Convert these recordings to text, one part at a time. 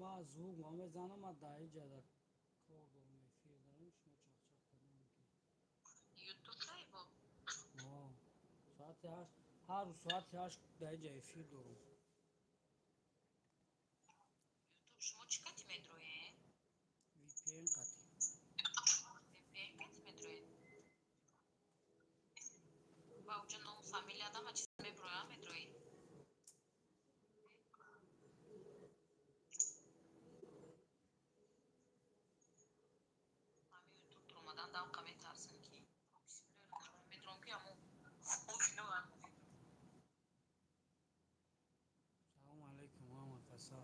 Ма звук ма мезанам, ма дар ҷада кор дорам, эфир дорам, шумо чақчақ карда мумкин. Ютуб дай бо? Соати 8, ҳар рӯз соати 8 дар ҷа эфир дорам. Ютуб шумо чӣ кати медроед? VPN кати. VPN кати медроед? Ва уҷа ному фамилия дама чиз меброя медроед? Ҳами ютуб дуромадан давқа метарсам ки медром ки амо. Салому алайкум ҳама каса.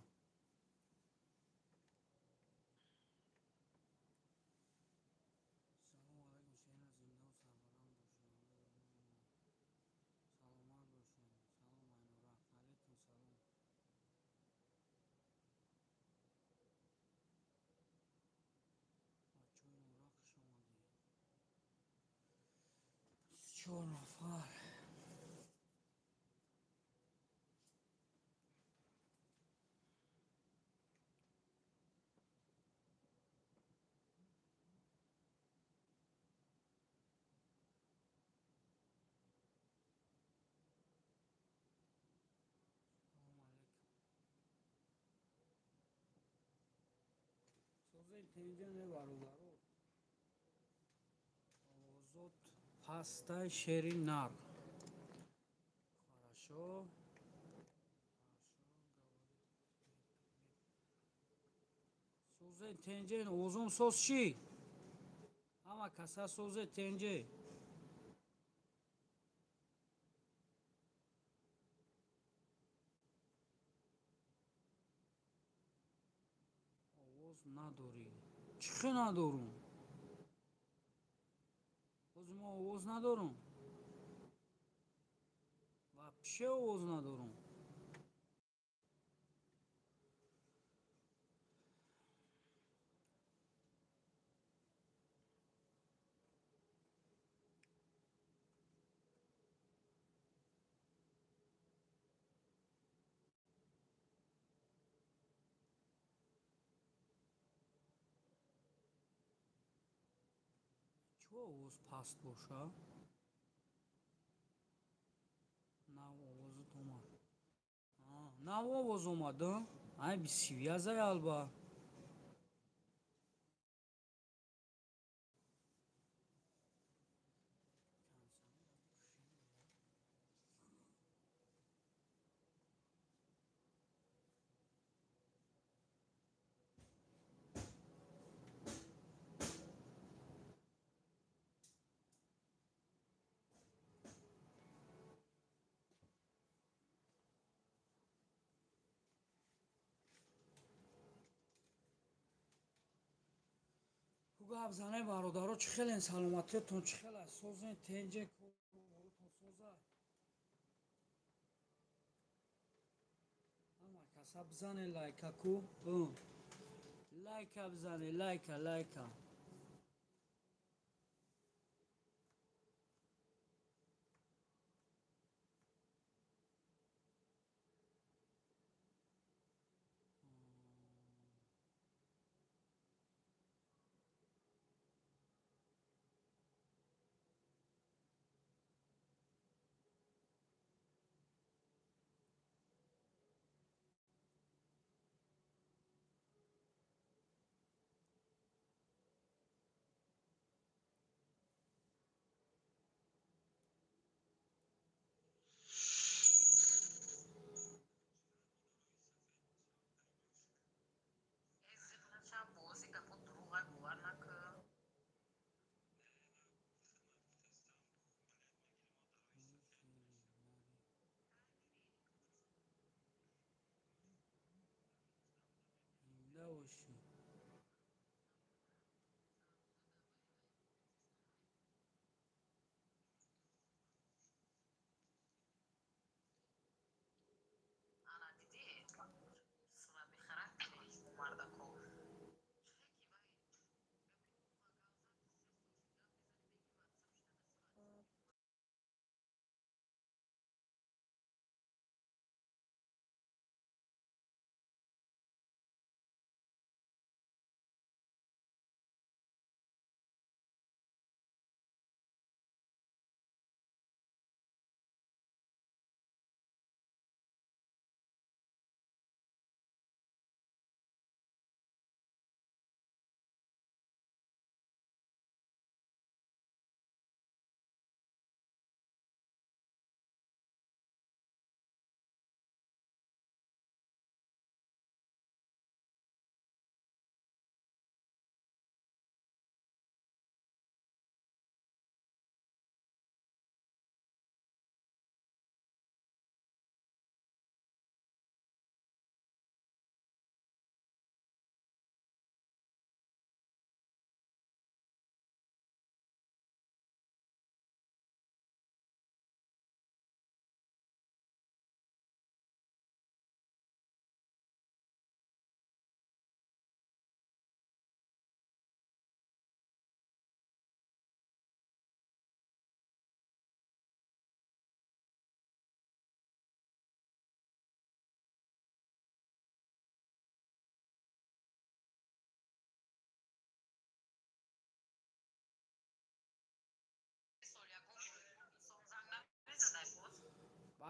Салому алайкум, шена зиндаву сарбаланд бошед, саломат бошед. Салом, Айнура. Алайкум салом. Бачаҳои Нура, хуш омадед. 24 нафар. Салому алайкум. Созаи тенҷа не, бародаро. Овозот пастай, шери нар. Хорошо. Созе тенҷе, овозом соз чӣ? Ҳама каса созе тенҷе. Овоз надорӣ. Чӣ хел надорум? Боз мо овоз надорум? Вообще овоз надорум. Чӣ овоз паст боша? Нав овозат омад. Нав овоз омад, ай бисивязай алба. Гап зане, бародаро, чӣ хелен, саломатиятон чӣ хел аст? Созен, тенҷе, корутон соза. Ҳама каса бизане лайка ку. Лайка бизане, лайка, лайка.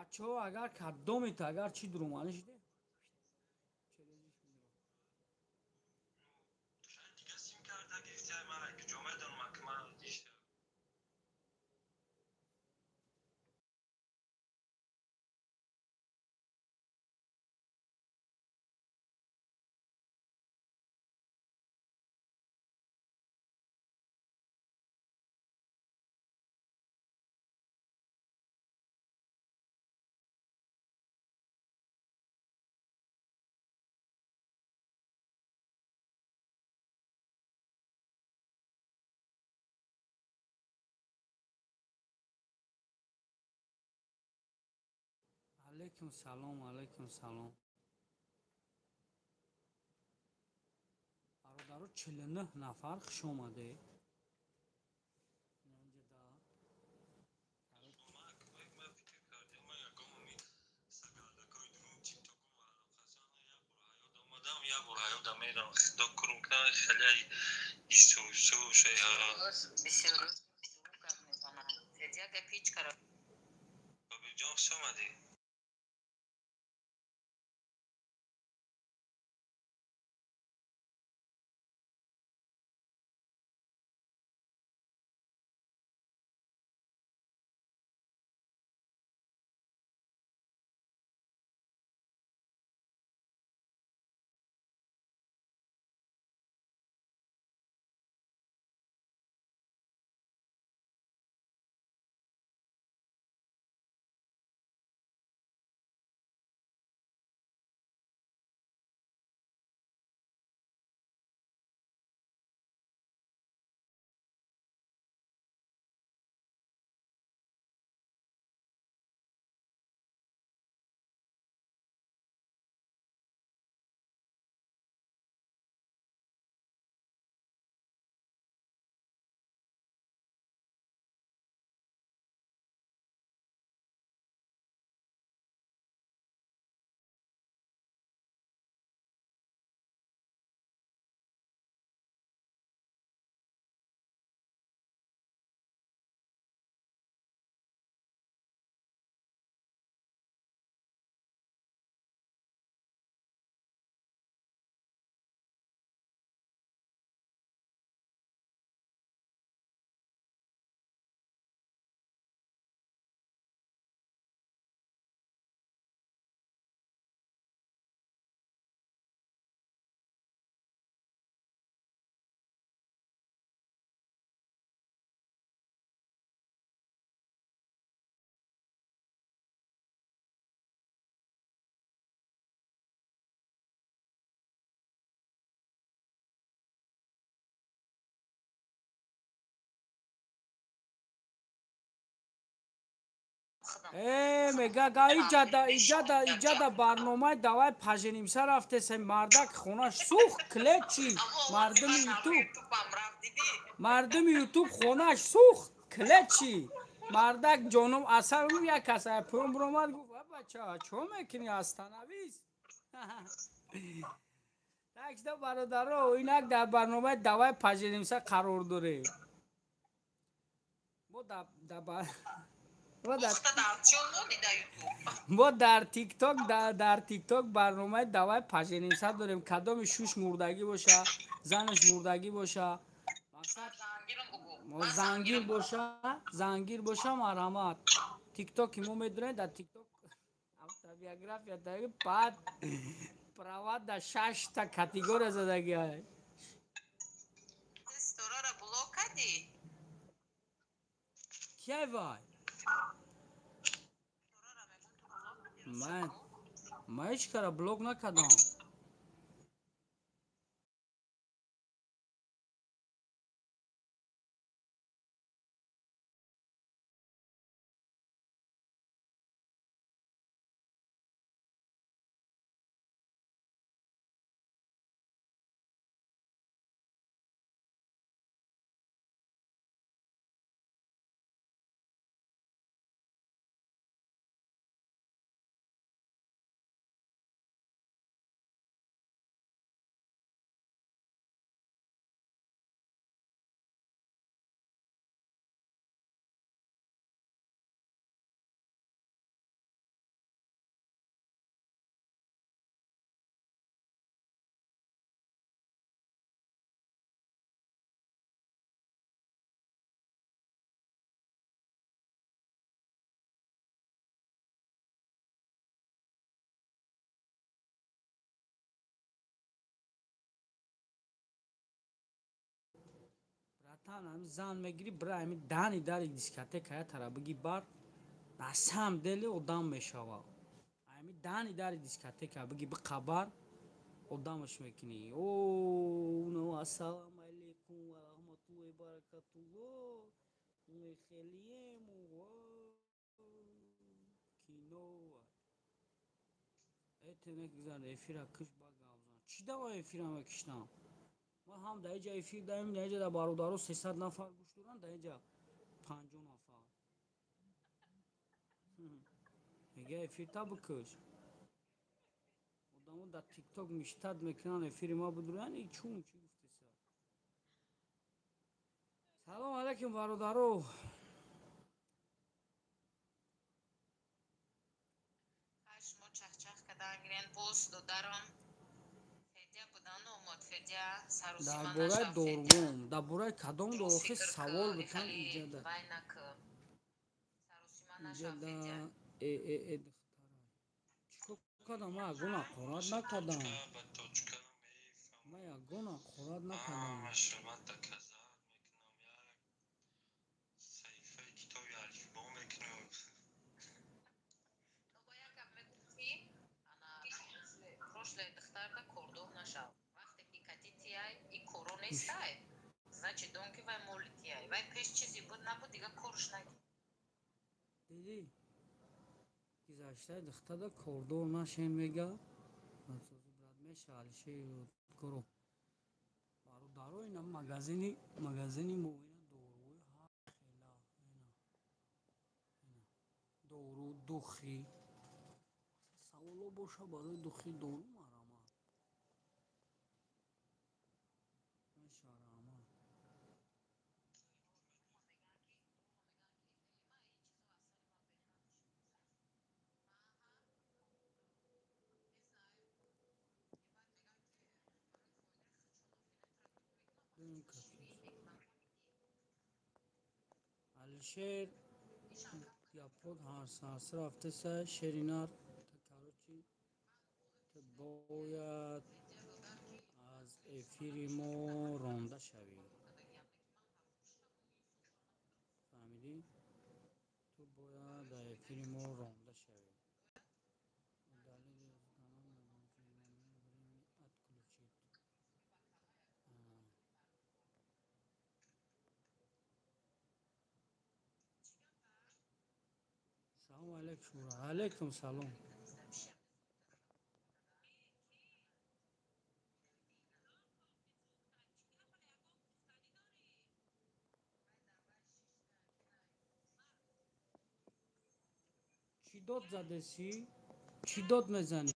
Бачаҳо, агар кадомит, агар чӣ дуруманӣ шиде, алейкум салом, алейкум салом. Бародаро, 49 нафар, хуш омадед. Мега иҷада, иҷада, иҷада барномаи давай паженимса рафтеса, мардак хонаш сӯхт, клечи мардуми ютуб, мардуми ютуб хонаш сӯхт, клечи мардак ҷоном асал як кас пӯм биромад, гуфт: бача, чо мекунӣ, остановись. Так что, бародаро, инак дар барномаи давай поженимся қарор дорем. Мо дар тикток, дар тикток барномаи давай поженимся дорем. Кадоми шуш мурдагӣ боша, занаш мурдагӣ боша, зангир боша, зангир боша, марҳамат, тиктоки мо медонед, дар тикток автобиография баъд права да шашта категория задагӣ. Кияй вай? Ман ҳеҷ кара блок накардам. Братан, ҳами зан мегирӣ, бира ҳами дани дари дискотека я тара биги бар, на самом деле одам мешава. Ҳами дани дари дискотека биги биқабар, одамаш мекунӣ. О, ну ассалому алайкум ва раҳматуллоҳи баракатуллоҳ. Мехелиему кино. Этенек зан эфира киш ба гавзан. Чӣ дава эфира мекиштам? Ман ҳам дар иҷа эфир даем, дар иҷа дар бародаро 300 нафар гӯш доранд, дар иҷа 50 нафар. Мега эфир та бикиш. Одамо дар тикток миштат мекунанд эфири ма бидуранд, и чун чӣ гуфтеса? Салом алайкум бародаро. Шумо чахчах кардан гирен боз додарам. Федя будан омад, Федя Дар бораи дорувон, дар бораи кадом дорухи савол битан иҷада. Иҷада э э э духтара. Чикор кардам? Ман ягон ҳақорат накардам. Ман ягон ҳақорат накардам. Значит, донки вай моли тияй. Вай пеш чизи буд набуд, дига корш наги. Дидӣ? Гузаштаи духтара кордор нашем мега. Брат меша Алишер Ёдгоров. Бародаро ина магазини мо ина доруи ҳар хела ина. Ина. Дору, духи. Саволо боша барои духи дору марама. Меша рама. Алишер гапот ҳарс рафтеса шеринар короче ту бояд аз эфири мо ронда шавӣ. Фаҳмидӣ? Ту бояд аз эфири мо ронда шавӣ. Удалили отключить. Салом алейкум шура. Алейкум салом. Чӣ дод задесӣ? Чӣ дод мезанӣ?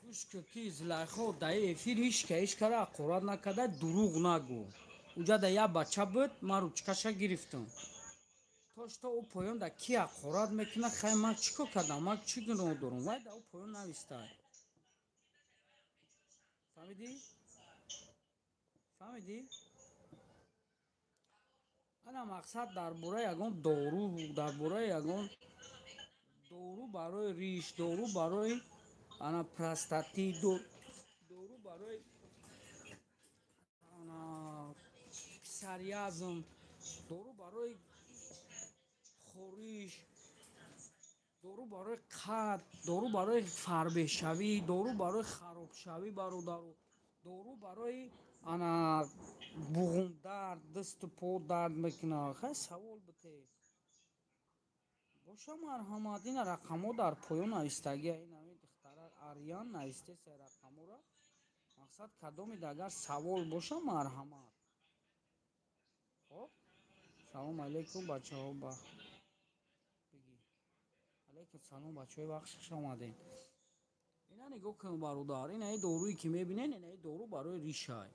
Гӯш кун, ки Зулайхо дар эфир ҳеч кара ҳақорат накарда, дурӯғ нагӯ. Уҷа да як бача буд, ман ручкаша гирифтам. То что ӯ поён да ки ҳақорат мекунад, хай ман чӣ кор кардам, ман чӣ гуноҳ дорам? Вай да ӯ поён навистай. Фаҳмидӣ? Фаҳмидӣ? Ана мақсад дар бораи ягон дору, дар бораи ягон дору барои риш, дору барои ана простатит, дору барои ана псориазм, дору барои хориш, дору барои қад, дору барои фарбешавӣ, дору барои харобшавӣ, бародару, дору барои ана буғумдард, дасту по дард мекунад. Хай савол бите. Боша, марҳамат, ина рақамҳо дар поён навистагия. Ин духтара Ариян навистеса рақамҳоро. Мақсад кадомид агар савол боша, марҳамат. Хоб, салом алейкум, бачаҳо, ба бигӣ. Алейкум салом, бачаҳои вақт, хуш омадед. Ина нигоҳ кун, бародар, инаи доруе ки мебинен, инаи дору барои ришай.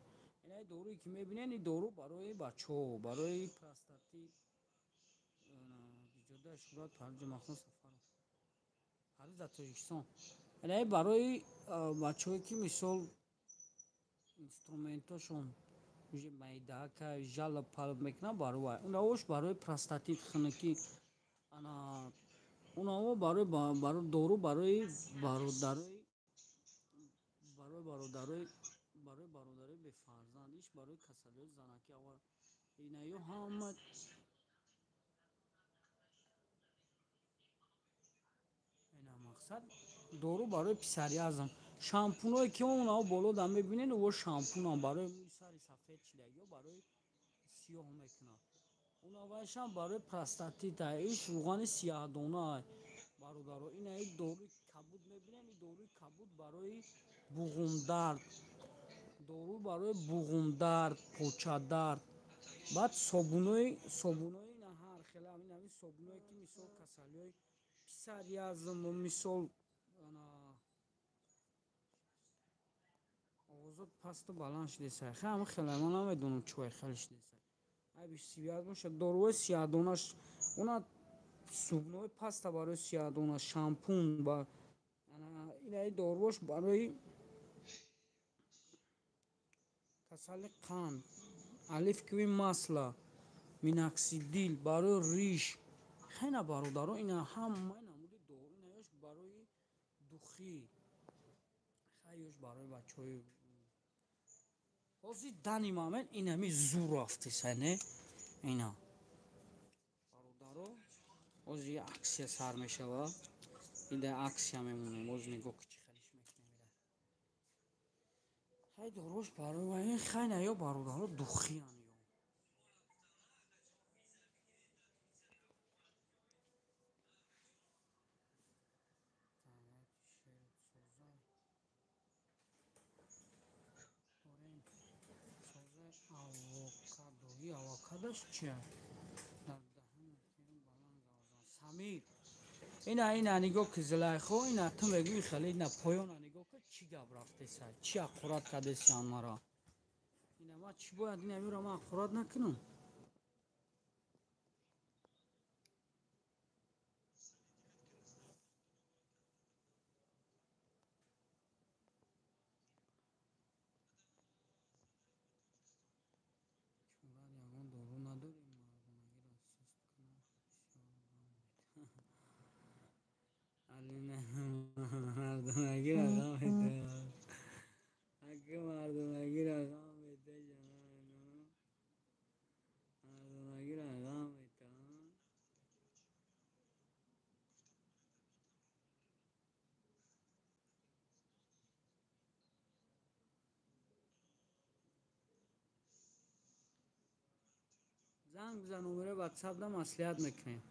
Инаи доруе ки мебинен, ин дору барои бачаҳо, барои простатит. Иҷода Шӯҳрат Парвиз Ҷумъахон Сафаров. Парвиз дар Тоҷикистон. Инаи барои бачаҳое ки мисол инструментошон уже майдака жалоб палб мекунад, барои вай. Унаош барои простатит, хунукӣ. Ана унао барои дору барои бародарои барои бародарои барои бародарои бефарзанд, иш барои касалиҳои занакӣ. Аввал инаё ҳама ина мақсад дору барои псориазм. Шампуное ки онао боло да мебинед, о шампунам барои мӯи сари сафед чидагиё, барои сиёҳ мекунад. Унавайшам барои простатита, иш рӯғани сиёҳдона, бародаро. Инаи доруи кабуд мебинед, ин доруи кабуд барои буғумдард, дору барои буғумдард, почадард. Баъд собунои ина ҳар хела, ин собуное ки мисол касалиҳои псориазм, мисол овозот пасту баланд шудесай. Хай ҳама хела ман намедонам чӣ хеле шудесай. Айби сиёҳ бошад, доруҳои сиёҳдонаш, уна субнои паста барои сиёҳдона, шампун ба инаи доруҳош барои касали қанд, оливковый масло, миноксидил барои риш. Хена бародаро, ина ҳамаи намуди дору, инаёш барои духӣ, хайёш барои бачаҳои ҳозир дани момент инами зур рафтеса, не? Ина бародаро, ҳозир аксия сар мешава, ида аксия мемонем, ҳозир нигоҳ ки чӣ хелиш мекунем. Ида хай дорош барои хай на ё бародаро духиян ё. Авокадои авокадош чия? Дар даҳани баланд гавзан. Самир. Ина ина нигоҳ ки, Зулайхо, ина ту мегӯӣ хеле, ина поёна нигоҳ ки чӣ гап рафтеса, чӣ ҳақорат кардесиан мара. Ина ман чӣ бояд ина мира ман ҳақорат накунам? Ягон дору надорем мардонагиро суст кунад? Алина мардонагиро ғам метавад. Аки мардонагиро ғам метавад. Мардонагиро ғам метавад. Занг бизан, номерои ватсап да маслиҳат мекунем.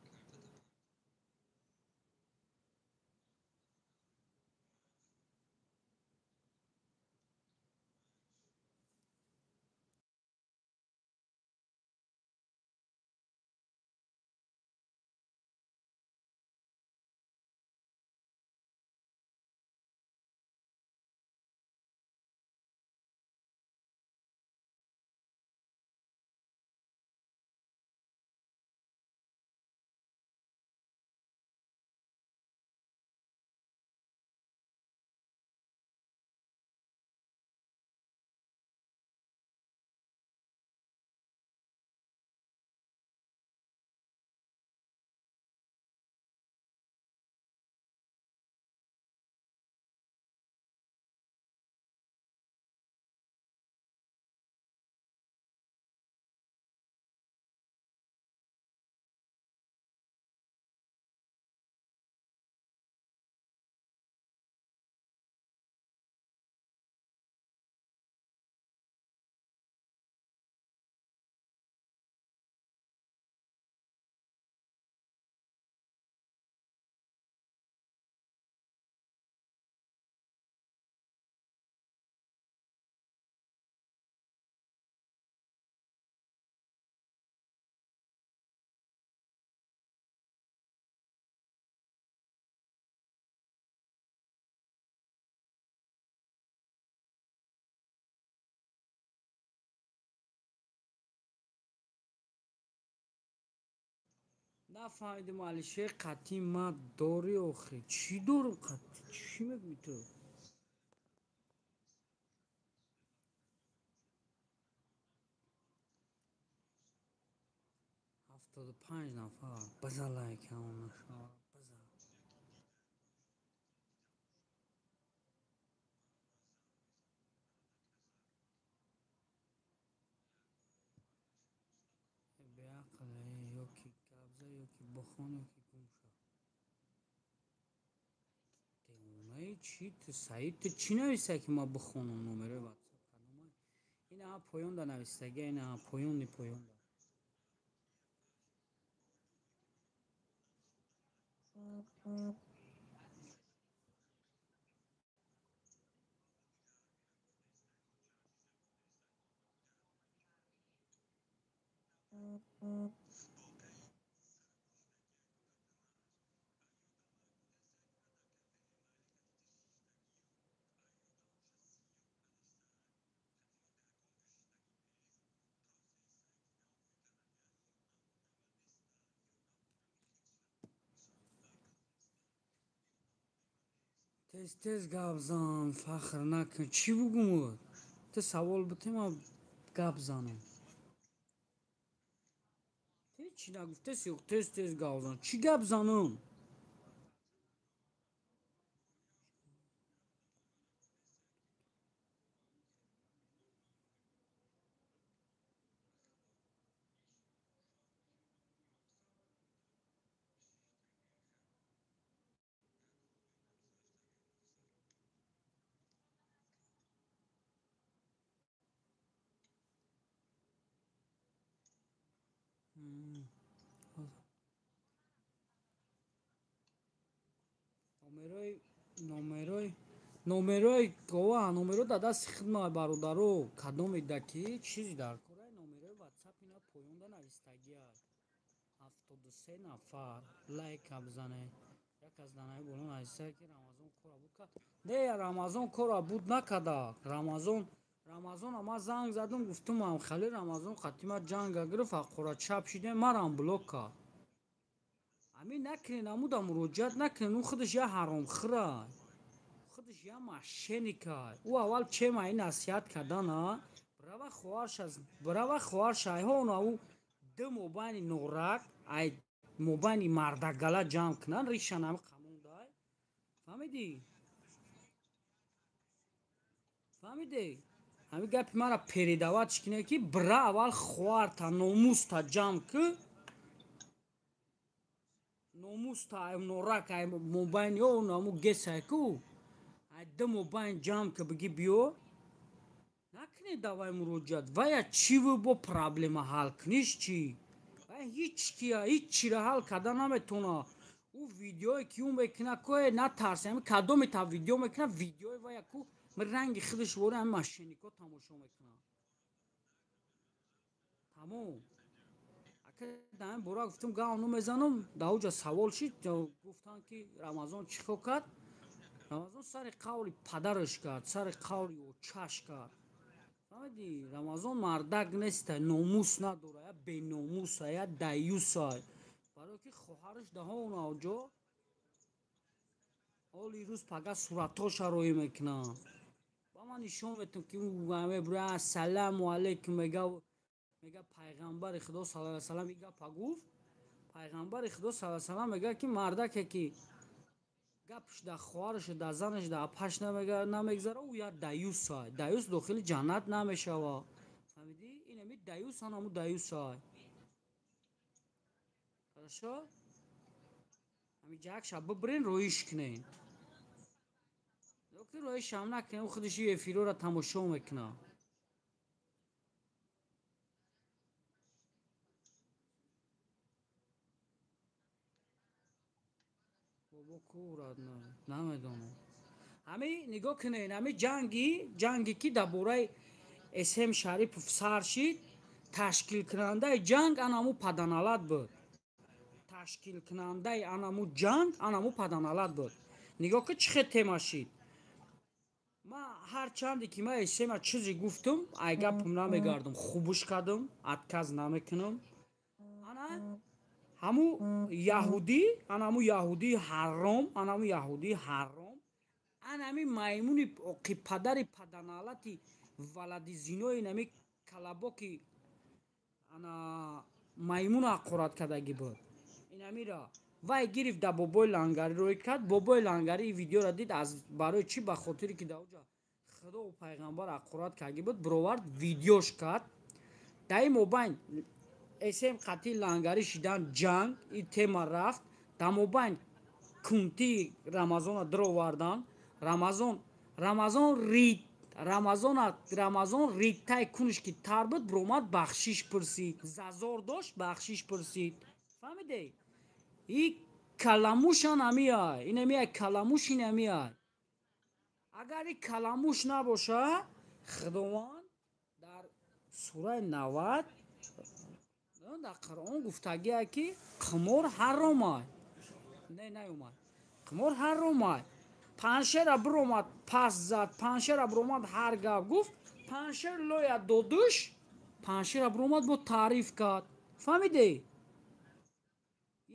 Нафаҳмидим, Алишер, қатъи ма дорӣ охи? Чӣ дорам қатъи? Чӣ мегӯӣ ту? 75 нафар. Биза лайк ҳамонаша, биза. Беақл, ё ки гап за, ё ки бихон, ё ки гум шав. Девонаи чӣ ту, Саид? Ту чӣ нависта, ки ман бихонам? Номерои ватсап кадомай? Инаҳа поёнда навистага, инаҳа поёни поёнда. Тез тез гап зан, фахр накун. Чӣ бугум? Ту савол бите, ман гап занам. Ҳечи нагуфтаси. Тез тез гап зан. Чӣ гап занам? Номерои, номерои, номерои гова, номеро дар дасти хидмат, бародаро. Кадоме ки чизи дар кора, номерои ватсап ина поёнда навистагиа. 73 нафар, лайка бизане. Як аз данаи боло нависта, ки Рамазон кора буд кард. Не, Рамазон кора буд накарда. Рамазон, Рамазон ма занг задум, гуфтум, хали Рамазон қатима ҷанга гирифт, ҳаққора чап шидем, марам блок кард. Ҳамин накунед, амуда муроҷиат накунед. Ӯ худаш я ҳаромхӯра, худаш я мошенника. Ӯ аввал чема ин насиҳат кардана брава хоҳарша, брава хоҳарша айҳо. Ӯ ду мобайни норак, ай мобайни мардагала ҷамъ кунанд, ришан ами қамондай. Фаҳмидӣ? Фаҳмидӣ? Ҳамин гапи мара передавать кине, ки бира аввал хоҳарта, номуста ҷамъ ки, номуста ай норак, ай мобайни ё наму гесай ку, ай ду мобайн ҷамъ ки, биги биё. Накунед давай муроҷиат. Вая чӣ бо проблема ҳал куниш? Чӣ? Вая ҳеҷ кия ҳеҷ чиро ҳал карда наметавона. Ӯ видеое ки ӯ мекуна кое, натарси, ами кадоме та видео мекуна, видеои вая ку ранги худаш вори ами мошеннико тамошо мекунад. Тамом. Ака дар ин бора гуфтум, гавну мезанам. Дар оҷа савол шид, гуфтанд, ки Рамазон чӣ кор кард. Рамазон сари қавли падараш кард, сари қавли очаш кард. Фаҳмидӣ? Рамазон мардак неста, номус надора, я беномуса, я даюса, барое ки хоҳараш даҳона оҷо ҳоли рӯз пага суратоша роӣ мекунад. Ба ман нишон метам, ки ассалому алайкум мега. Пайғамбари Худо саллаллоҳу алайҳи васаллам ин гапа гуфт. Пайғамбари Худо саллаллоҳу алайҳи васаллам мега, ки мардаке ки гапш дар хоҳараш, дар занаш, дар апаш намегзара, ӯ як даюса, даюс дохили ҷаннат намешава. Фаҳмидӣ? Инами даюс, анаму даюса. Хорошо, ҳами ҷакша бибирен, роиш кунен, ки роишам накунем, худаш эфирора тамошо мекунад. Бобо курад, намедонам. Ҳами нигоҳ кунед, ҳами ҷанги ки дар бораи См Шарипов сар шид, ташкилкунандаи ҷанг анаму паданалат буд. Ташкилкунандаи анаму ҷанг анаму паданалат буд. Нигоҳ кун, чӣ хел тема шид. Ма ҳарчанде ки ма Эсема чизе гуфтум, ай гапам намегардам, хубуш кардам, отказ намекунам. Ана Ҳаму яҳудӣ, анаму яҳудии ҳарром, анаму яҳудии ҳарром, анами маймуни оқи падари паданалати валади зинои нами калабоки ана маймуна ҳақорат кардагӣ буд. Инамира вай гирифт да бобои лангарӣ рӯй кард. Бобои лангарӣ ин видеоро дид, аз барои чӣ? Ба хотире ки дар оҷа худову пайғамбар ҳақорат кардагӣ буд, бировард видеош кард. Дар ин мобайн эсем қатъи лангарӣ шидан ҷанг, ин тема рафт. Дар мобайн кунтии Рамазона даровардан. Рамазон рид, Рамазон ридтай куниш ки тар буд, биромад бахшиш пурсид, зазор дошт, бахшиш пурсид. Фаҳмидед? И каламушан амиай, ин амиай каламуш, ин амиай. Агар и каламуш набоша, Худованд дар сураи 90 дар Қуръон гуфтагие ки қимор ҳаромай. Не, наёмад. Қимор ҳаромай. Паншера биромад пас зад, паншера биромад ҳар гап гуфт, паншер лоя додуш, паншера биромад бо таъриф кард. Фаҳмидед?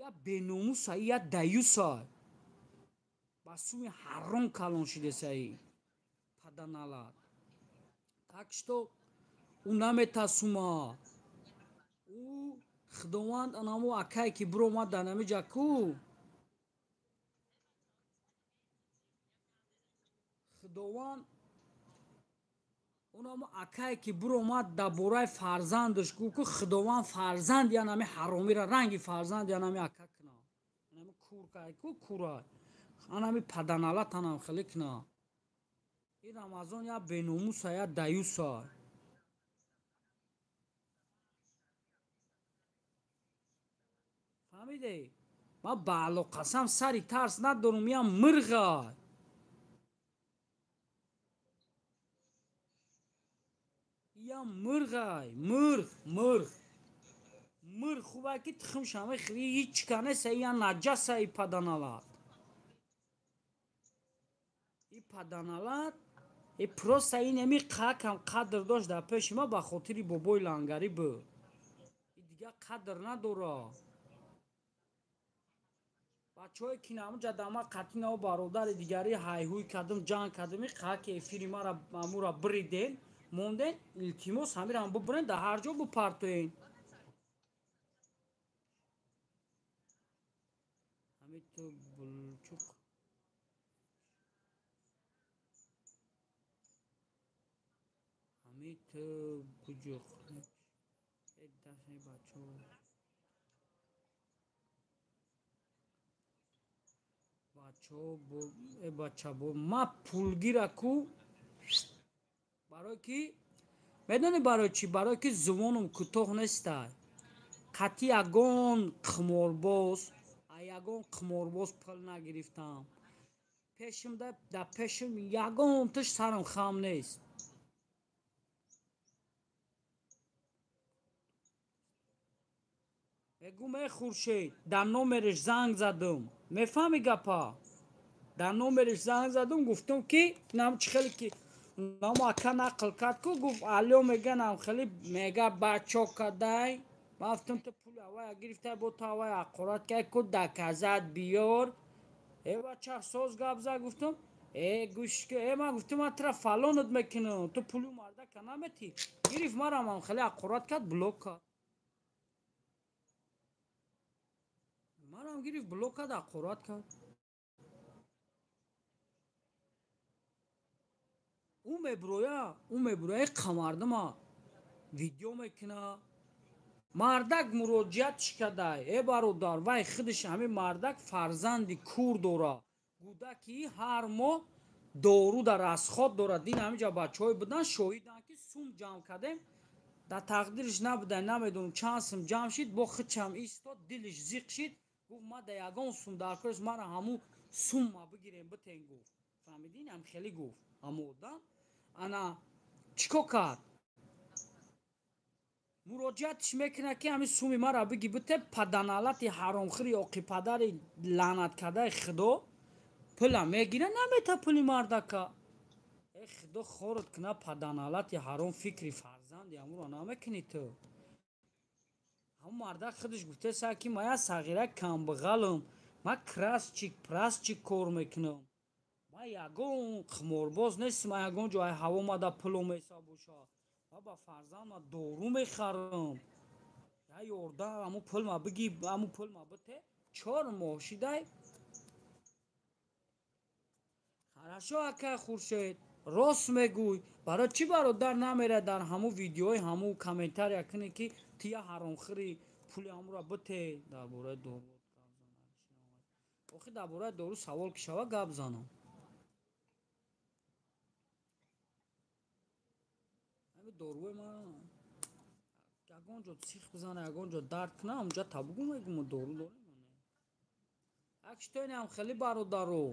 Я беномуса, я даюса. Ба суми ҳаром калон шидесаи паданалат. Так что ӯ наметасума. Ӯ Худованд анамо акае ки биромад дар намиҷа ку, Худованд онамо акае ки биромад дар бораи фарзандаш гуфт ку, Худованд фарзанд янами ҳаромира ранги фарзанд янами ака куна, анами куркай ку курай, анами паданалат анам хеле куна. Ин Рамазон я беномуса, я даюса. Фаҳмидед? Ман ба Алло қасам сари тарс надорум, я мирғай. Я мирғай, мирғ, мирғ. Мирғ хубай ки тухмша мехӯри, ҳеҷ канеса, я наҷаса и паданалат. И паданалат, и просто ин ами қакам қадр дошт дар пеши ма ба хотири бобои лангарӣ буд. И дигар қадр надора. Бачаҳое ки намуҷа дама қатинаву бародари дигари ҳайҳуй кардум, ҷанг кардум, қаки эфири мара амура бириден, монден, илтимос ҳамирам бубурен, дар ҳар ҷо бупартоен. Ҳами ту булчуқ. Ҳами ту буҷуқ. Э дашни бачаҳо. Бачаҳо бо э бача бо ма пулгира ку, барое ки медонӣ барои чӣ? Барое ки зувонум кӯтоҳ нестай. Қатъи ягон қиморбоз, ягон қиморбоз пул нагирифтам. Пешим дар пешим ягон тиш сарам хам нест. Мегӯм э Хуршед, дар номериш занг задум. Мефаҳмӣ гапа? Дар номериш занг задум, гуфтум ки нам чӣ хеле ки намо ака нақл кард ку, гуфт алё меганам хеле мега бачо кадай. Ман гуфтум ту пули авая гирифтай, бо ту авая ҳақорат кай ку, доказат биёр. Э бача соз гап зад, гуфтум э гӯш ки, э ман гуфтум ман тура фалонат мекунам, ту пули мардака наметӣ. Гирифт марам ҳам хеле ҳақорат кард, блок кард. Марам гирифт блок кард, ҳақорат кард. Ӯ мебуроя, ӯ мебуроя қамардума видео мекуна. Мардак муроҷиатш кадай. Э бародар, вай худаш ҳамин мардак фарзанди кур дора. Гудаки ҳар моҳ дору дар расход дорад. Дин ҳаминҷа бачаҳое будан, шоҳиданд ки сум ҷамъ кардем. Дар тақдириш набудай, намедонам чанд сум ҷамъ шид, бо худшам истод, дилиш зиқ шид. Гуфт ма да ягон сум дар корис, мара ҳамун сумма бигирем битен гуфт. Фаҳмидин? Ҳам хеле гуфт. Ҳамун одам ана чӣ кор кард? Муроҷиатш мекунад ки ҳамин суми мара биги бите, паданалати ҳаромхӯри оқи падари лаънаткардаи Худо пула мегира, намета пули мардака. Э Худо хорат куна, паданалати ҳаром, фикри фарзанди ҳамуро намекунӣ ту. Ҳамун мардак худаш гуфтеса ки ма я сағира камбағалам, ма красчик прасчик кор мекунам, ма ягон қиморбоз нестам, ма ягон ҷо ҳаво мада пул омеса боша, ма ба фарзанд ма дору мехарам, я ёрдам ҳамун пул ма биги, ҳамун пул ма бите. 4 моҳ шидай. Хорошо, акай Хуршед, рост мегӯй. Барои чӣ бародар намера дар ҳамун видеои ҳамун комментария кунӣ ки ту я ҳаромхӯри, пули ҳамура бите? Дар бораи дору охи, дар бораи дору савол ки шава гап занам. Ҳами доруи ман ягон ҷо сих бизана, ягон ҷо дард куна, ҳамунҷа табугу мегӯм, дору дорем. Акштоинам хеле бародаро.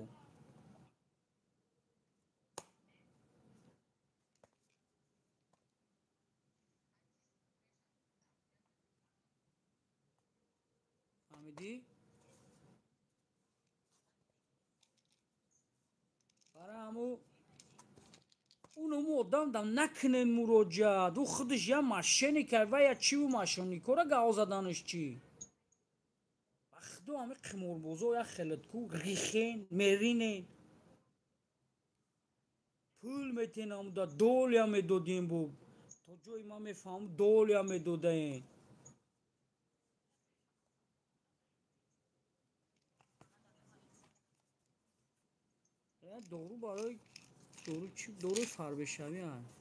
Фаҳмидӣ? Барои ҳаму уному одам дам накунен муроҷиат. Ӯ худаш я мошенник ва я чиву мошенникора гав заданаш чӣ? Ба худо ҳами қиморбозо я хелатку рихен, меринен. Пул метен ҳамуда, долия медодем бо. То ҷои ман мефаҳмам долия медодаен. Дору барои дору чӣ? Доруи фарбешавӣ аст.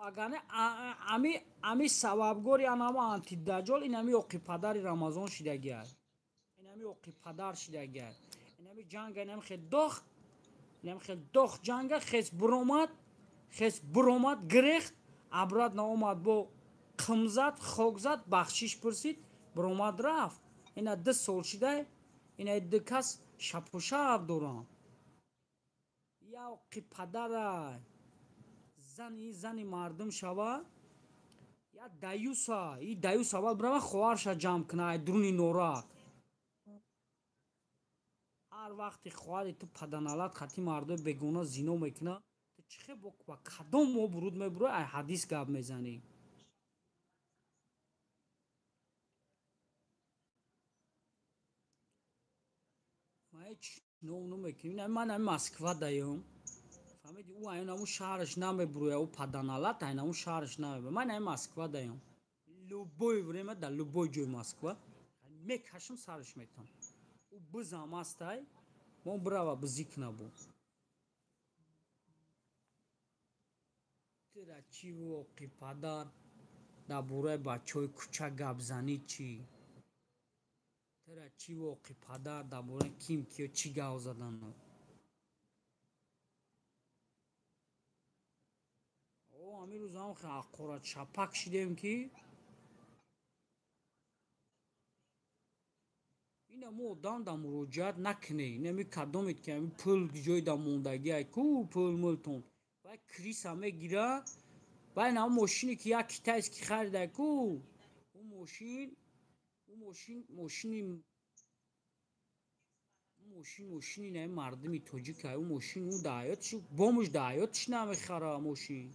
Агар ами сабабгори анама антидаҷол инами оқи падари Рамазон шидагиаст. Инами оқи падар шидагиаст. Инами ҷанга инами хел дох, инами хел дох ҷанга хес буромад, хес буромад, гирехт, абрат наомад, бо қим зад, хок зад, бахшиш пурсид, буромад рафт. Ина 2 сол шидай, ина ду кас шапушаб доранд. Я оқи падара зани зани мардум шава, я даюса, и даюс аввал бирава хоҳарша ҷамъ куна, ай дуруни норак. Ҳар вақте хоҳари ту паданалат хати мардои бегона зино мекуна, ту чӣ хел ба кадом обруд мебурӣ, ай ҳадис гап мезанӣ? Ман ҳеҷ ном намекунам. Ман ами Москва даём. Фаҳмидӣ? Ӯ айнаму шаҳраш намебурӯя, ӯ паданалат айнаму шаҳраш намебурӯя. Ман ами Москва даём. Любое время дар любой ҷои Москва мекашам, сараш метам. Ӯ бизам астай, мо бирава бизик набу. Тира чӣ воқи падар дар бораи бачаҳои кӯча гап занӣ чӣ? Тира чӣ воқи падар дар бораи ким киё чӣ гап задану? О, ҳамин рӯз ҳам ҳақорат шапак шидем ки ина мо одам дар муроҷиат накунед. Инами кадомед ки ҳамин пул ҷои дар мондагӣ ай ку пул мултон. Вай криса мегира, вай на мошине ки як китайский харида ку, ӯ мошин, ӯ мошин, мошини мошин, мошини на мардуми тоҷик ай, ӯ мошин ӯ дар ҳаётш, бомуш дар ҳаётш намехара мошин.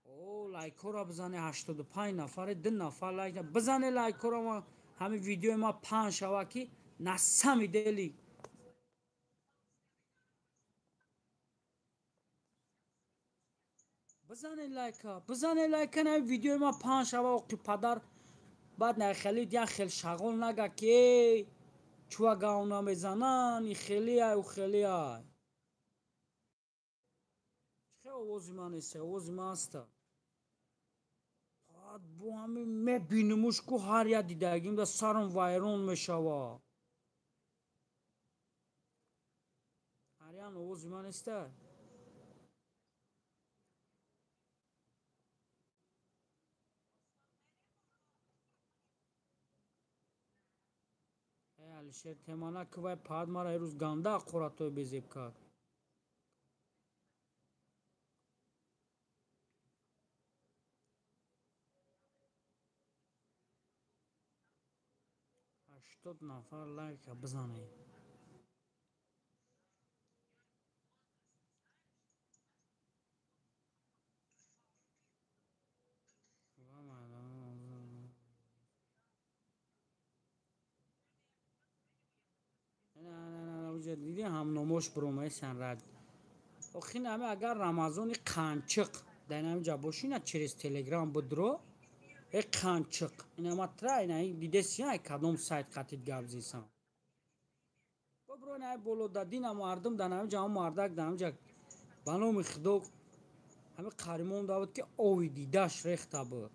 О, лайкҳоро бизане, 85 нафаре, 2 нафар лайк бизане лайкҳоро, ма ҳамин видеои ма паҳн шава ки насами дели. Бизане лайка, бизане лайка, на видеои ма паҳн шава, оқи падар баъд нахелид як хел шағол нага ки эй чуа гав намезанан, и хели ай, ӯ хели ай. Чӣ овози ман нест, овози ман аста. Баъд бо ҳамин мебинамуш ку ҳар як дидагим да сарам вайрон мешава. Ҳарян овози ман неста? Алишер темана ки вай паҳад мара ирӯз ганда ҳақоратҳои безеб кард. 80 нафар лайка бизанед. Диди ҳамномош биромаесан рад. Охин ами агар Рамазони қанчиқ дар инамиҷа боши, ина через Телеграм бидро, э қанчиқ инама тра ина дидеси, ай кадом сайт қатид гап зисан. Бибро ина боло да дина мардум дар инамиҷа ҳам мардак дар инамиҷа ба номи Худо ҳами қаримон да буд, ки ови дидаш рехта буд.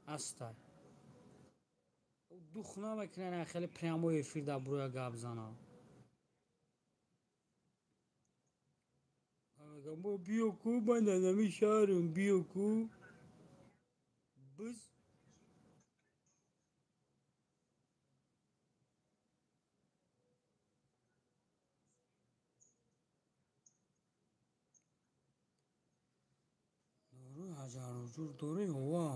Астай. Дух намекунад, хеле прямой эфир дар буроя гап зана. Биё ку, ман дар нами шаҳрам, биё ку. Биз дору ҳаҷаруҷур дорӣ ова.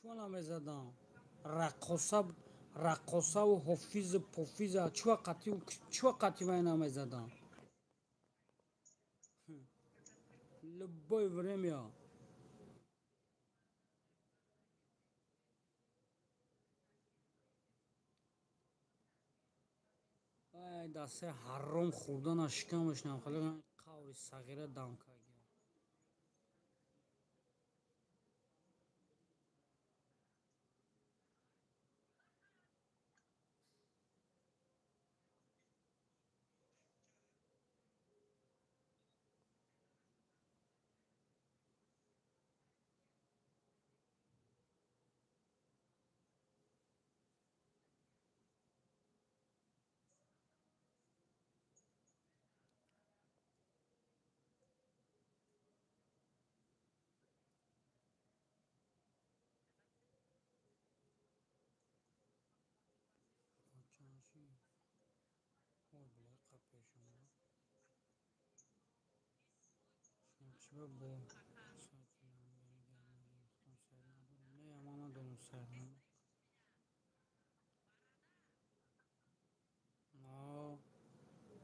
Чӣ намезадам? Раққоса, раққосаву ҳофизу пофиза чӣ вақати вай намезадам? Любое время. Ай дастаи ҳаром хӯрдана шикамаш намхале қаври сағира дам кард.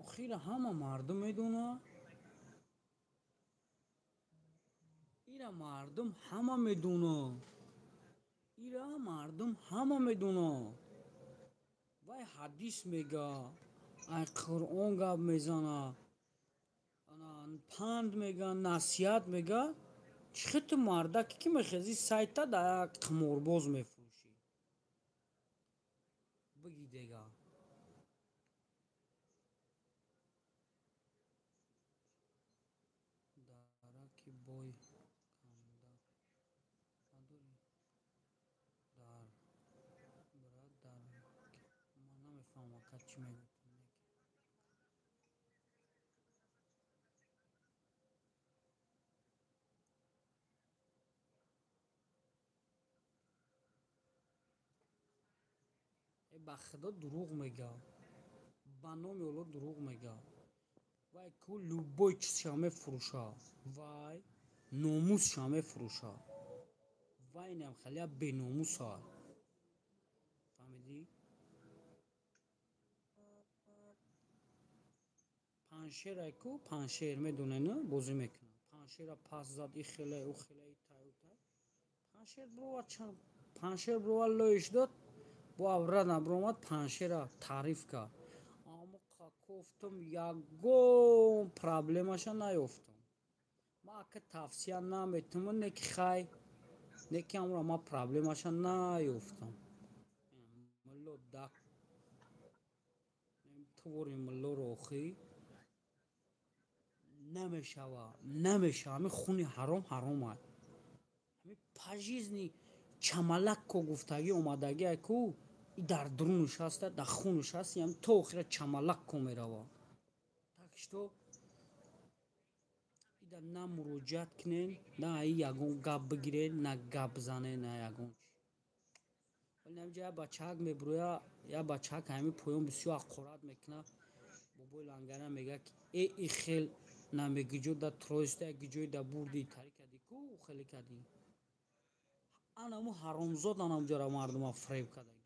Охира ҳама мардум медонад. Ира мардум ҳама медонад. Ира мардум ҳама медонад. Вай ҳадис мега, ай Қуръон гап мезана, панд мега, насиҳат мега. Чӣ хел ту мардаке ки мехези сайта дар як қиморбоз мефурӯшӣ? Биги дега. Дараки бой канда надорӣ? Дар брат дар ман намефаҳмам ака чӣ мегӯяд. Ба Худо дурӯғ мега. Ба номи Олло дурӯғ мега. Вай ку любой чизша мефурӯша. Вай номусша мефурӯша. Вай инам хеле беномуса. Фаҳмидӣ? Паншерай ку паншер медонед, бозӣ мекунад. Паншера пас зад, и хеле, ӯ хеле, и тай, ӯ тай. Паншер брова чанд паншер брова лоиш дод. Бо аврада бромад паншера таъриф кард. Аммо кофтам ягон проблемаша наёфтам. Ман ака тавсия наметумам, не ки хай, не ки амро ман проблемаша наёфтам. Мулло дак твори муллоро охӣ намешава, намешава. Ҳамин хуни ҳаром ҳаром аст. По жизни чамалак ко гуфтагӣ омадагӣ ку и дар дурунаш ҳаста, дар хунаш ҳаст, ям то охира чамалак ко мерава. Так что ида на муроҷиат кунен, на аи ягон гап бигирен, на гап занен, на ягон чи. Вале намиҷа я бачаак мебуроя, я бачаак ҳами поён бисёр ҳақорат мекуна. Бобои Лангара мега ки э и хел намегиҷо да троиста гиҷои да бурди тари кади ку хеле кади. Анаму ҳаромзод анамҷара мардума фреб кадаги.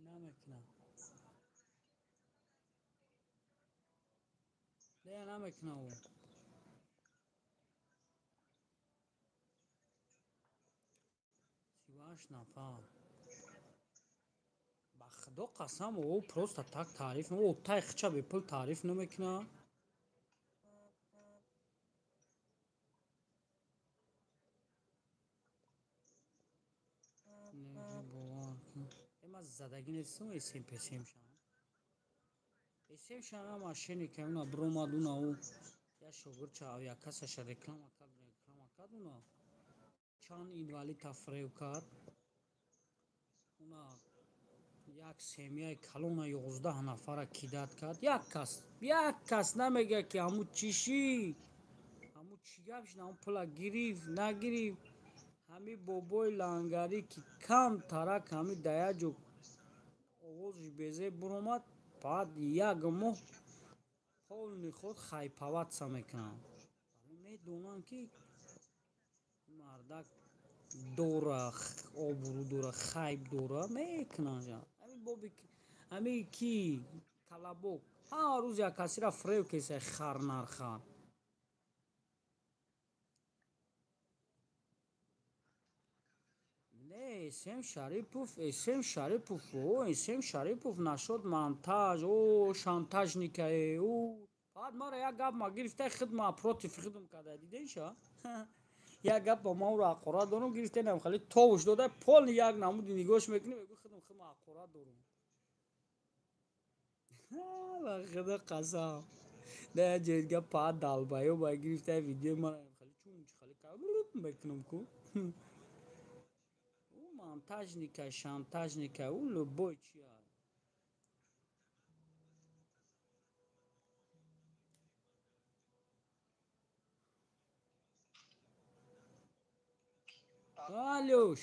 Намекунам. Не, намекунам. 38 нафар. Ба худо қасам, о просто так таъриф, о тай хича бепул таъриф намекуна. Ма задагӣ нестам, эсем песем шам. Эсем шам мошенник уна бромад уна у я шогирча авиакассаша реклама кард уна чанд инвалидта фреб кард. Уна як семьяи калона 11 нафара кидать кард. Як кас намега ки ҳаму чӣ шид, ҳаму чӣ гап шид, ҳаму пула гирифт, нагирифт. Ҳами бобои Лангарӣ ки кам тарак ҳами да як ҷо овозаш безеб буромад, баъд як моҳ полный худ хайповаться мекунанд. Медонанд ки мардак дора, обрӯ дора, хайп дора, мекунанд. Ҳами боби ҳами ки Колобок ҳар рӯз як касира фреб кесай хар нархар. Не, Эсем Шарипов, Эсем Шарипов, о, Эсем Шарипов нашод монтаж, о, шантажникае, о. Баъд мара як гап ма гирифта худ ма против худм карда, диденша? Як гап ба ма ӯро ҳақорат дорум, гирифтенам хеле товуш дода, полный як намуди нигоҳш мекунӣ, мегӯ худм худ ма ҳақорат дорум. Ба худо қасам. Да як ҷои дига па долбоёб ба гирифта видеои мара хеле чунч хеле мекунам ку. Монтажника, шантажника, ӯ любой чия. Алюш.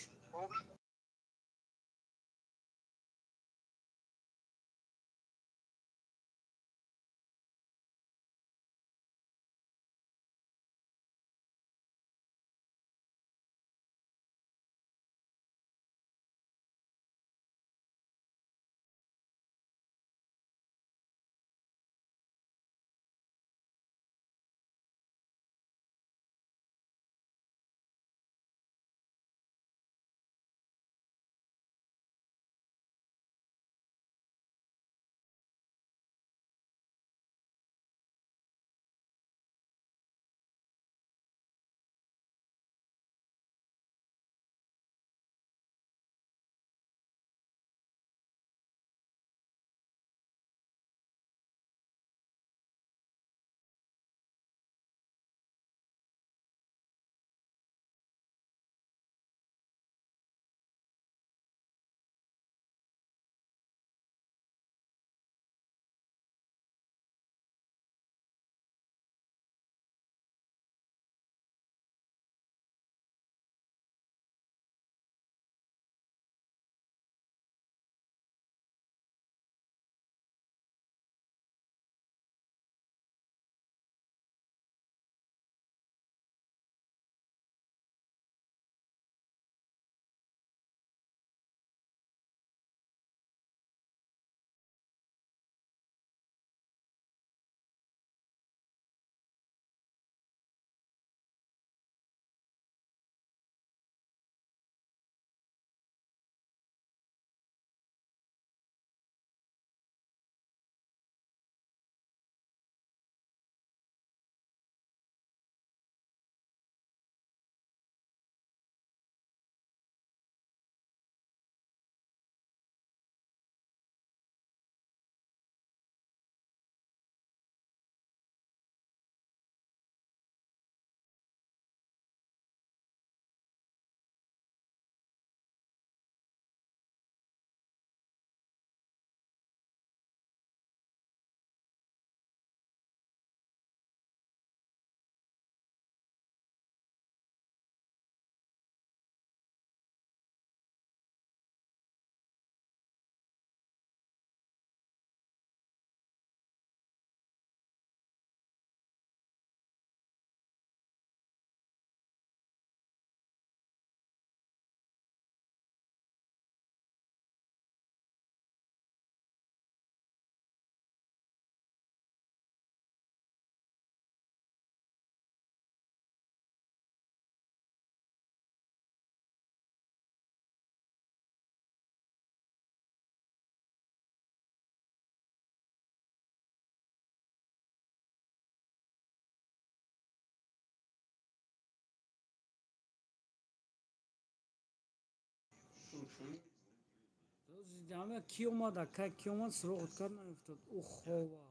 Ки омад, ака ки омад, суроғот кард наёфтад. Ӯ хова.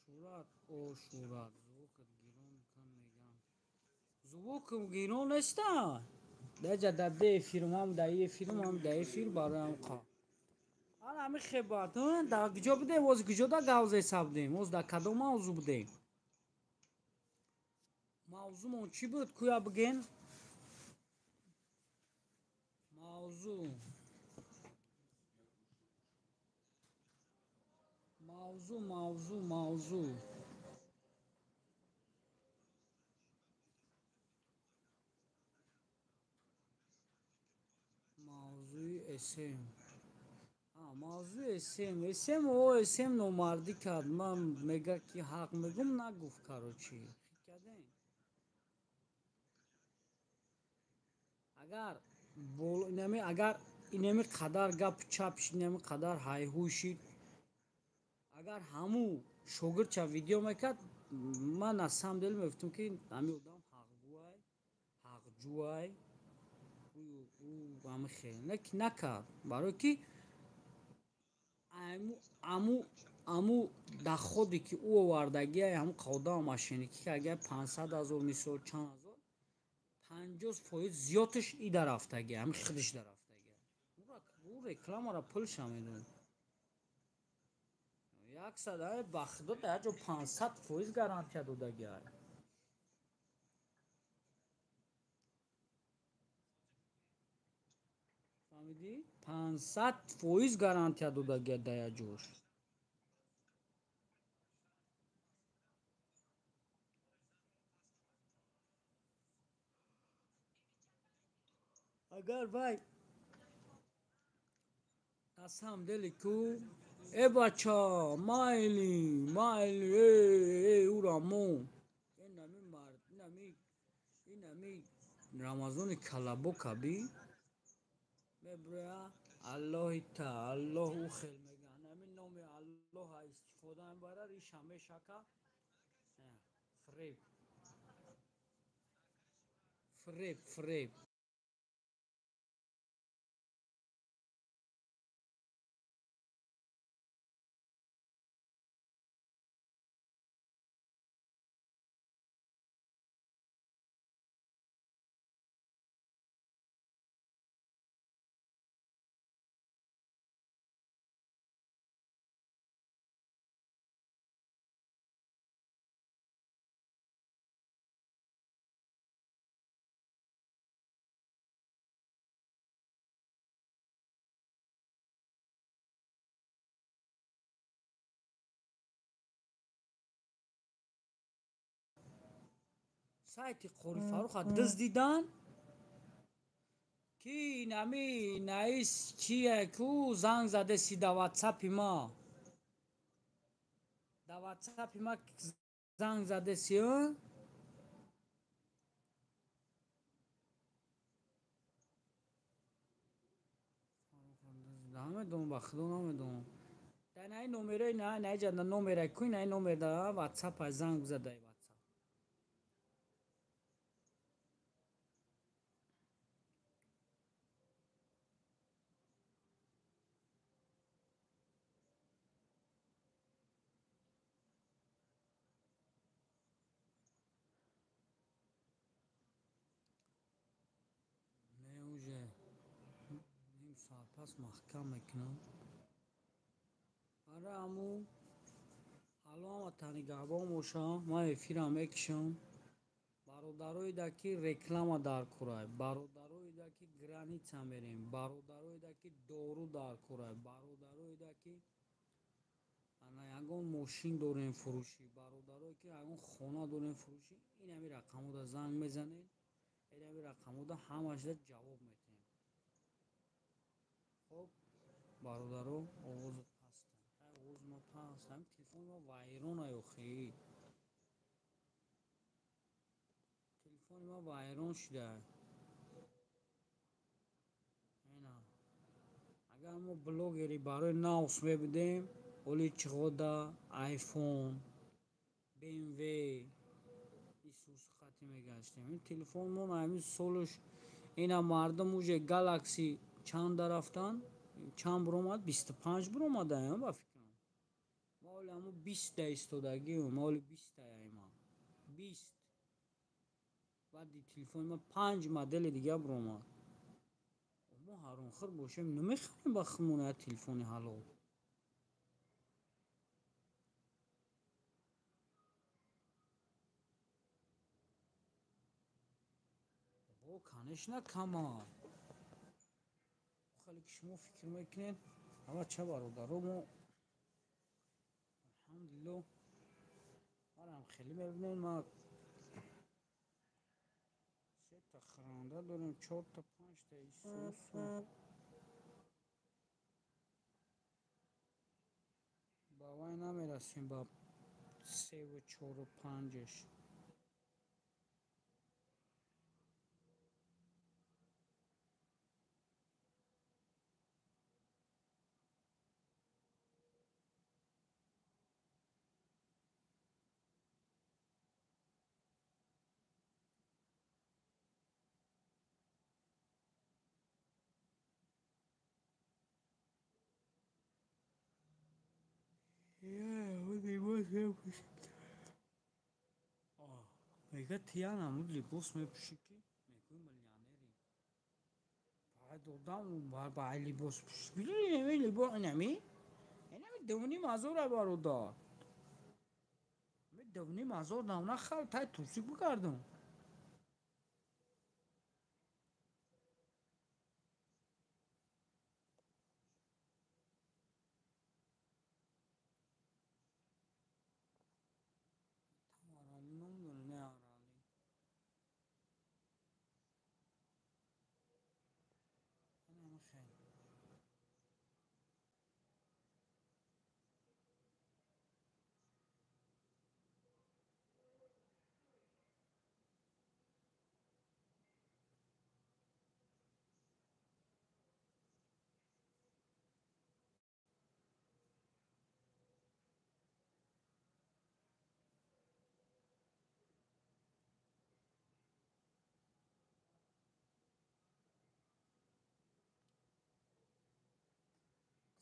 Шӯрат, о шӯрат, звукат гирон кан мегам. Звук гирон неста. Даҷа да де эфирм ҳам да эфирм ҳам да эфир бароям қа. Ана ҳами хебат, да куҷо будем, оз куҷо да гавзе сабдем, оз да кадом мавзӯ будем? Мавзӯмон чӣ буд, куя биген? Мавзӯ. Мавзӯ, мавзӯ, мавзӯ. Мавзӯи СМ. Мавзӯи СМ. СМ, о СМ номардӣ кард. Ман мега ки ҳақ мегум нагуфт, короче. Кардем. Агар инами агар инами қадар гап чап шид, инами қадар ҳайҳуй шид, агар ҳаму шогирдча видео мекард, ман на самом деле мегуфтам ки ҳами одам ҳақгӯай, ҳақҷӯай, ӯ ҳами хел. Не ки накард, барое ки аму доходе ки ӯ овардагиай, ҳаму қодам мошенникӣ ки агар 500 ҳазор мисол чанд ҳазор, 50% зиёдаш и дарафтагиай, ҳами худаш дарафтагиай. Ӯ рекламаро пулша медод. 100 ай ба худо дар ҷо 500% гарантия додагиай. Фаҳмидӣ? 500% гарантия додагиай дар як ҷош. Агар вай на самом деле ку э бача майли майли э ура мо инами мард инами Рамазони калабока би меброя Аллоҳи та Аллоҳ ӯ хел мега нами номи Аллоҳа истифода мебарад иша мешака фреб фреб фреб. Сайти Қори Фарруха дуздидан ки инами наис чие ку занг задеси да ватсапи ма. Да ватсапи ма занг задеси, намедонам, ба худо намедонам. Дар наи номерои на наиҷа номера ку наи номер да ватсапа занг задай. Пас маҳкам мекунам. Ара аму ҳало ҳама танигаҳбон бошам, ман эфирам мекишам. Бародароида ки реклама дар курай, бародароида ки граница мерем, бародароида ки дору дар курай, бародароида ки ана ягон мошин дорем фурӯшӣ, бародарое ки ягон хона дорем фурӯшӣ, инами рақамода занг мезанед, инами рақамода ҳамашда ҷавоб метиҳем. Хоб, бародаро, овозат паста. Овоз ма паст, ҳамин телефони ма вайрон ай охи. Телефони ма вайрон шуда. Ина. Агар мо блогери барои наус мебудем, оли чиғода, iPhone, BMW, Исус хати мегаштем. Ин телефон мо ҳамин солш ина мардум уже Galaxy чанд дарафтан? Чанд буромад? 25 буромадаям ба фикрам. Ма оли ҳамун 20 да истодагиам, ма оли 20 таяйма. 20. Баъди телефони ма 5 модели дига буромад. Мо ҳаромхӯр бошем, намехарем ба худмон як телефони ҳалол. О, конечно, кама. Хеле ки шумо фикр мекунед, ҳама ча бародаро мо алҳамдулилло марам хеле мебинед, ма сета хӯранда дорем, чорта, панҷта исусу. Ба вай намерасем, ба севу чору панҷаш. Мега тия намуд либос мепӯшӣ ки мегӯй миллионерӣ. Баъд одам ба либос пӯшӣ. Били либос инами? Инами дувним ҳазора бародар. Ами дувним ҳазор навна хал тай турсик бигардам.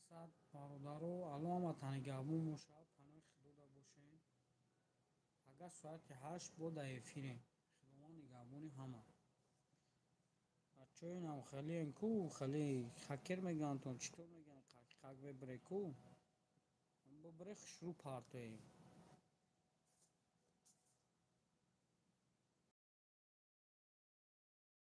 Сад бародаро, алло ҳаматани гапмон бошад, паноҳи худода бошед. Пага соати 8 бо дар эфирем. Худованд нигаҳбони ҳама. Бачаҳо инам хеле ку, хеле хакер мегӯянд, читор мегӯянд, қақ мебире ку. Бибире хушрӯ партоем.